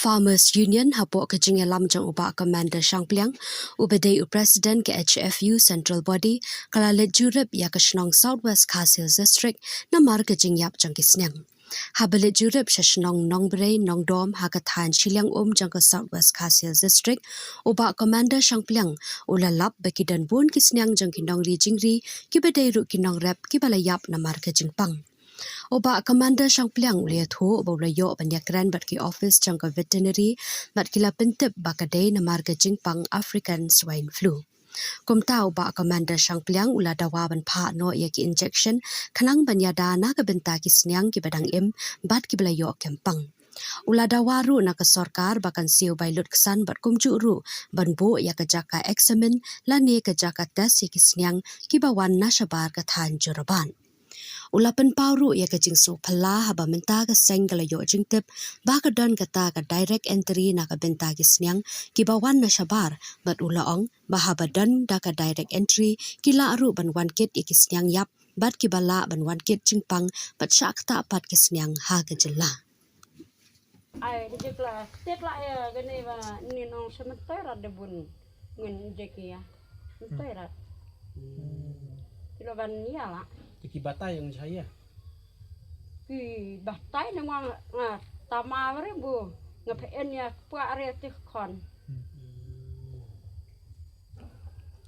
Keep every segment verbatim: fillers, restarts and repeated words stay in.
Farmers Union hapoh ka jingïalam jong u Bah Commander Shangpliang, uba dei u President ka H F U Central Body, ka la leit jurip ïa ka shnong South West Khasi Hills District namar ka jingïap jong ki sniang. Haba leit jurip sha shnong Nongbrei Nongdom ha ka thaiñ Shiliang Um jong ka South West Khasi Hills District, u Bah Commander Shangpliang u la lap ba ki don bun ki sniang jong ki nongri jingri kiba dei ruh ki nongrep kiba la ïap namar ka jingpang. U Bah Commander Shangpliang u la ïathuh ba u la ïoh ban ïakren bad ki ophis jong ka veterinary bad ki la pyntip ba ka dei namar ka jingpang African Swine Flu. Kumta u Bah Commander Shangpliang u la dawa ban phah noh ïa ki injection khnang ban ïada na ka bynta ki sniang kiba dang im bad kiba la ïoh kem pang. U la dawa ruh na ka sorkar ba kan siew bai lut ksan bad kumjuh ruh ban buh ïa ka jaka examine lane ka jaka test ïa ki sniang kiba wan na shabar ka thaiñ Jorabat. U la pynpaw ruh ïa ka jingsngewphylla haba mynta ka seng ka la ïoh jingtip ba ka don kata ka direct entry na ka bynta ki sniang kiba wan na shabar, bad u la ong ba haba don da ka direct entry ki lah ruh ban wan kit ïa ki sniang ïap bad kiba lah ban wan kit jingpang bad shah ktah pat ki sniang ha ka jylla. Ai, jek la, tet la ïa kane ba nin ong sementoi rat de bun. Ngen jek ïa. Sementoi rat. Ki la ban ïa la. Te ki batai ong jaya. Ki batai ne ma nga tama bare bu. Nga pha en ïa kpa are te khon.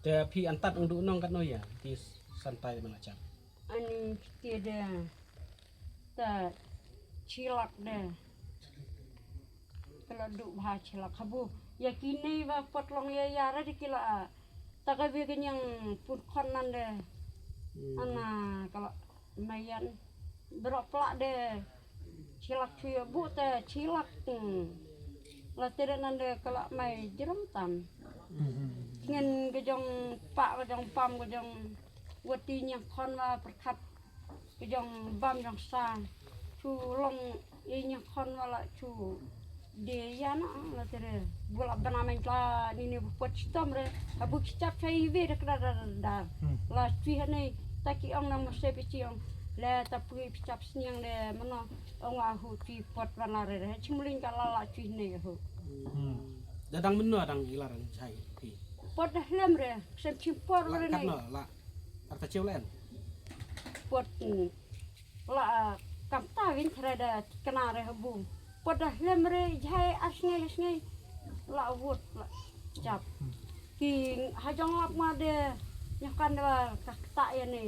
Te phi antat ong du nong kat no ïa. Ki santai mana chap. Ani kti de. Ta chilak de. Kala du bha chilak habu. Ïa kine ba pot long ïa ïa ra de kila. Ta ka bi kenyang pun khon nan de. Ana kala mayan. Bro plak de. Chilak chuya bu ta chilak. La tere nan de kala mai jrong tam. Ngen ke jong pa ke jong pam ke jong wati nyang khon wa perkhat. Ka jong bam jong sa. Chu long i nyang khon wala chu. De ya na la tere. Bula bana main tla ni ne bu pot chitom re. Abu kichap chai ve de kra da da. La chui ha nei ta ki ong nang mose pe chi ong. Le ta pui kichap sniang de mano ong wa hu chui pot bana re re. Chimling ka la la chui nei hu. Da dang mano dang ilar chai pi. Pot da hlem re. Sem chim por re nei. Kat no la. Ar ta cheu len. Pot. La kam ta win thre da kana re habu. Pot da hlem re jai ar sngai sngai. La wut la chap. Ki hajong lap ma de nyakan da ka kta ya ni.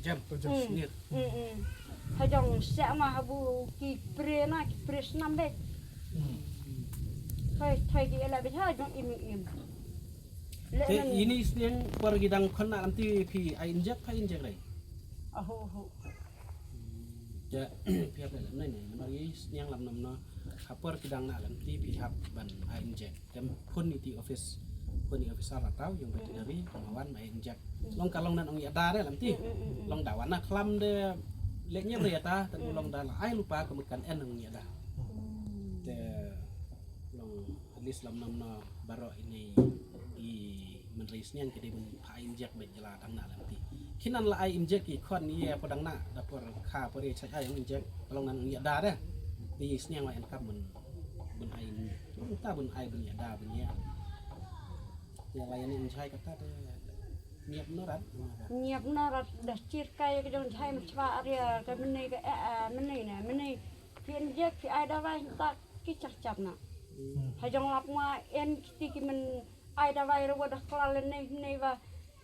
Jam. Jam sngir. Hajong se ma habu ki pre na ki pre snam be. Thai thai ki ela be hajong im im. Te ini sniang por ki dang khon na lam ti phi ai injek pha injek rai. Aho aho. Ja phi hap lam nai nai namar i sniang lam nam no. Ha por ki dang na lam ti phi hap ban ai injek. Tem phun iti office phun i officer la tau yung veterinary ma wan ma injek. Long ka long nan ong ya da re lam ti. Long da wan na khlam de le nyem re ya ta tan long da la ai lupa ka mekan en ong ya da. Te long at least lam nam no. Baroh ini i mynrei sniang ki dei ban pha injek bad jela dang na lam ti. Kinan la ai injek ki khon ye pa dang na da por kha por ye chai ai injek long nan ya da da. Ti sniang la en kap mun bun ai ta bun ai bun ya da bun ya. Ya la ya ni injai kata de ngiap norat. Ngiap norat da chir kai ka jong jai machwa aria ka mene ka eh mene na mene. Ki injek ki ai dawai ta ki chak chap na. Hajong lap ma en kiti ki men ai dawai re wa da klal ne ne wa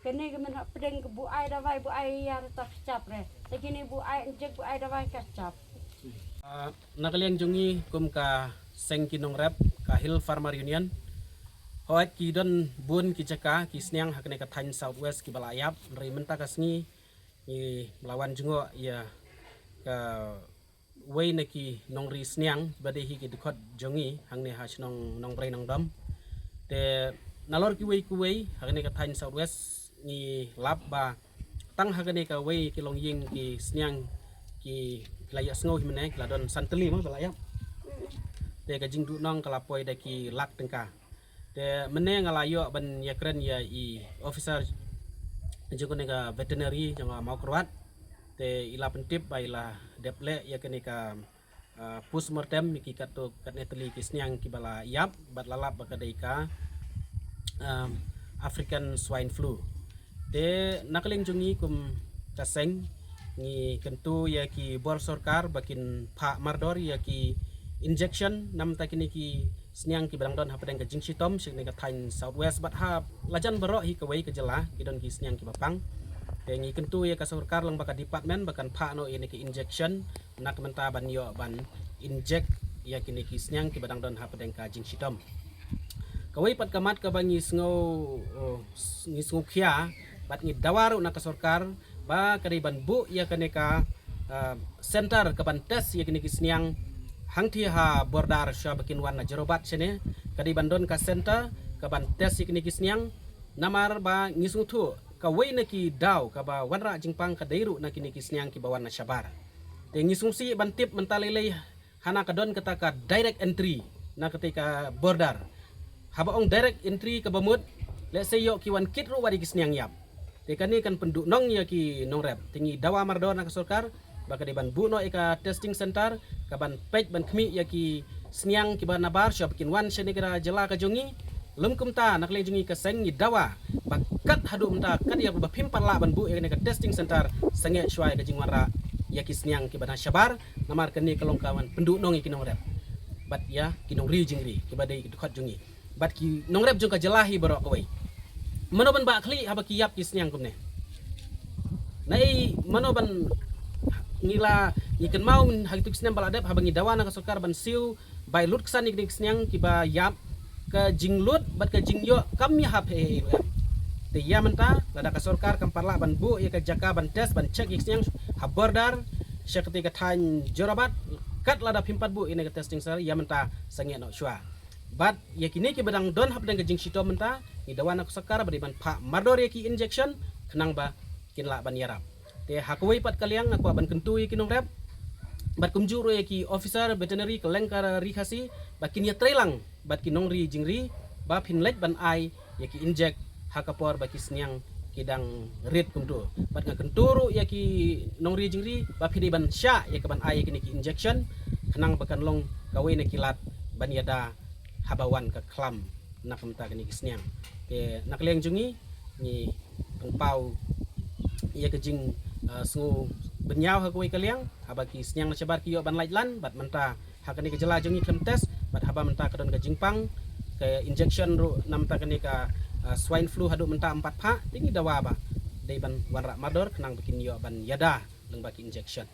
kene ki men ha pdeng ki bu ai dawai bu ai ya ta chap re. Te kini bu ai injek bu ai dawai ka chap. Na ka liang jong ngi kum ka seng ki nongrep ka Hill Farmer Union. Hoi ki don bun ki jaka ki sniang ha kane ka thaiñ South West ki ba la ïap ri mynta ka sngi ngi la wan jngoh ïa ka wei na ki nongri sniang ba dei hi ki dkhot jong ngi hangne ha shnong Nongbrei Nongdom. Te nalor kiwei kiwei ha kane ka thaiñ South West ngi lap ba tang ha kane ka wei ki longïing ki sniang ki la ïa sngew hi mynne ki la don san tylli mo ba la ïap. Te ka jingduhnong ka la poi da ki lak tyngka. Te mynne nga la ïoh ban ïakren ïa i officer jong kane ka veterinary jong ka Mawkyrwat. Te i la pyntip ba i la dep leh ïa kane ka uh, postmortem ïa ki katto katne tylli ki sniang kiba la ïap bad la lap ba ka dei ka, um, African Swine Flu. Te na ka liang jong ngi kum ka seng ngi kyntu ïa ki bor sorkar ba kin phah mardor ïa ki injection namar kine ki sniang kiba dang don hapdeng ka jingshitom sha kane ka thaiñ South West bad ha la jan baroh hi kawei ka jylla ki don ki sniang kiba pang. Te ngi kyntu ïa ka sorkar lang bad ka department ba kan phah noh ïa kine ki injection na ka bynta ban ïoh ban inject ïa kine ki sniang kiba dang don hapdeng ka jingshitom. Kawei pat ka mat kaba ngi sngew, uh, ngi sngew khia bad ngi dawa ruh na ka sorkar ba ka dei ban buh ïa kane ka, uh, center kaban test ïa kine ki sniang hangtei ha border shuwa ba kin wan na Jorabat shane. Ka dei ban don ka center kaban test ïa kine ki sniang namar ba ngi sngewthuh kawei na ki daw kaba wanrah jingpang ka dei ruh na kine ki sniang kiba wan na shabar. Te ngi sngewsih ban tip mynta lei lei hana ka don kata ka direct entry na kata ka border. Haba ong direct entry kaba mut, let's say ïoh ki wan kit ruh wat ïa ki sniang ïap. Te kane kan pynduhnong ïa ki nongrep. Te ngi dawa mardor na ka sorkar ba ka dei ban buh noh ïa ka testing center kaban peit ban khmih ïa ki sniang kiba nabar shuwa ba kin wan shane ka jylla ka jong ngi. Lym kumta na ka liang jong ngi ka seng ngi dawa ba kat haduh mynta kat ïa ba phim pat lah ban buh ïa kane ka testing center sangeh shuwa ïa ka jingwanrah ïa ki sniang kiba na shabar namar kane ka long ka wan pynduhnong ïa ki nongrep bad ïa ki nongri jingri kiba dei ki dkhot jong ngi bad ki nongrep jong ka jylla hi baroh kawei. Mano ban bah khlieh haba ki ïap ki sniang kumne? Naei mano ban, ngi la, ngi kynmaw ha kitu ki snem ba la dep haba ngi dawa na ka sorkar ban siew bai lut ksan ïa kine ki sniang kiba ïap, ka jinglut bad ka jingïoh kam ïa hap hei hei ruh em. Te ïa mynta lada ka sorkar kam pat lah ban buh ïa ka jaka ban test ban check ïa ki sniang ha border sha kata ka thaiñ Jorabat kat lada phim pat buh ïa kane ka testing center ïa mynta sangeh noh shuwa. Bad ïa kine kiba dang don hapdeng ka jingshitom mynta ngi dawa na ka sorkar ba dei ban phah mardor ïa ki injection khnang ba kin lah ban ïarap. Te ha kawei pat ka liang nga kwah ban kyntu ïa ki nongrep bad kumjuh ruh ïa ki officer veterinary kylleng ka ri Khasi ba kin ïatreilang bad ki nongri jingri ba phin leit ban ai ïa ki inject ha ka por ba ki sniang ki dang rit kumtu. Bad nga kyntu ruh ïa ki nongri jingri ba phi dei ban shah ïa ka ban ai ïa kine ki injection khnang ba kan long kawei na ki lad ban ïada haba wan ka khlam na ka bynta kine ki sniang. Te na ka liang jong ngi ngi pynpaw ïa ka jing, uh, sngew bynñiaw ha kawei ka liang haba ki sniang na shabar ki ïoh ban lait lan bad mynta ha kane ka jylla jong ngi khlem test bad haba mynta ka don ka jingpang ka injection ruh na mynta kane ka, uh, swine flu haduh mynta em pat phah, te ngi dawa ba dei ban wanrah mardor khnang ba kin ïoh ban ïada lyngba ki injection.